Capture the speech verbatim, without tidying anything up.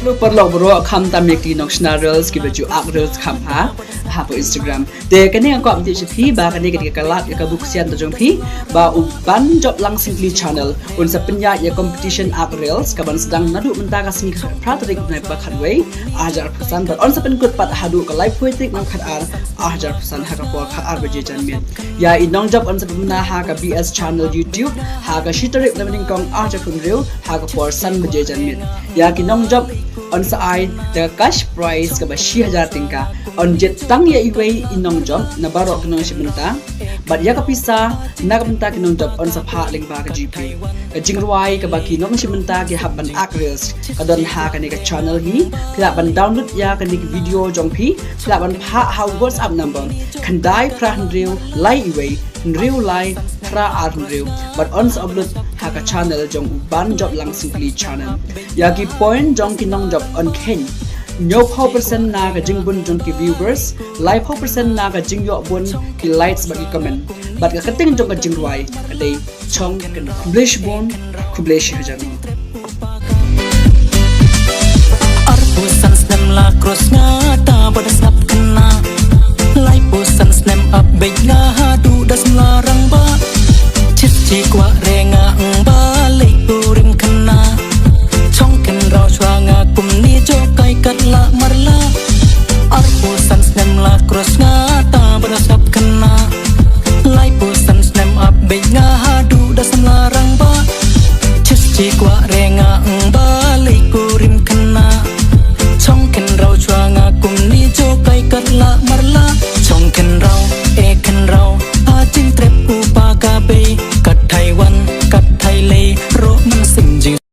Paralok baroh, khamtam ïa ki nongshna reels kiba ju ak reels kham bha ha ka Instagram. Te kane nga kwah ban tip sha phi ba kane ka dei ka lad ka buksian jong phi ba u Banjop Langsyngkli channel un sa pynïaid ïa competition ak reels kaban sdang naduh mynta ka sngi phra tarik Naiwieng khatwei arhajar arphew san bad un sa pynkut pat haduh ka laiphew tarik Naiwieng khatar arhajar arphew san ha ka por khatar baje janmiet. Ïa i nongjop un sa pynbna ha ka B S channel YouTube ha ka shi tarik Naiwieng arhajar arphew hynriew ha ka por san baje janmiet. Ïa ki nongjop un sa ai da ka cash prize kaba shi hajar tyngka. Un jied tang ïa iwei i nongjop na baroh ki nongshim bynta. Bad ïa ka pisa na ka bynta ki nongjop un sa phah lyngba ka GPay. Ka jingrwai kaba ki nongshim bynta ki hap ban ak reels ka don ha kane ka channel hi. Phi lah ban download ïa kane ka video jong phi. Phi lah ban phah ha WhatsApp number khyndai phra hynriew lai iwei hynriew lai phra ar hynriew bad un sa upload ha ka channel jong u Banjop Langsyngkli channel. Ïa ki point jong ki nongjop un kheiñ hynñiewphew percent na ka jingbun jong ki viewers, laiphew percent na ka jingïoh bun ki likes bad ki comment. Bad ka kyrteng jong ka jingrwai ka dei Chong Kynrad. Khublei shibun, khublei shihajar. Arphew san snem la cross nga ta ba da sngap khynnah. Laiphew san snem ap beit nga haduh da samla rangbah. Chit chi kwah re nga ong ba lei kurim khynnah. Chong kynraw shuwa nga kumne jong kai kat la marla. Arphew san snem la cross nga ta ba da sngap khynnah. Laiphew san snem ap beit nga haduh da samla rangbah. Chit chi kwah re nga ong ba lei kurim khynnah. Chong kynraw shuwa nga kumne jong kai kat la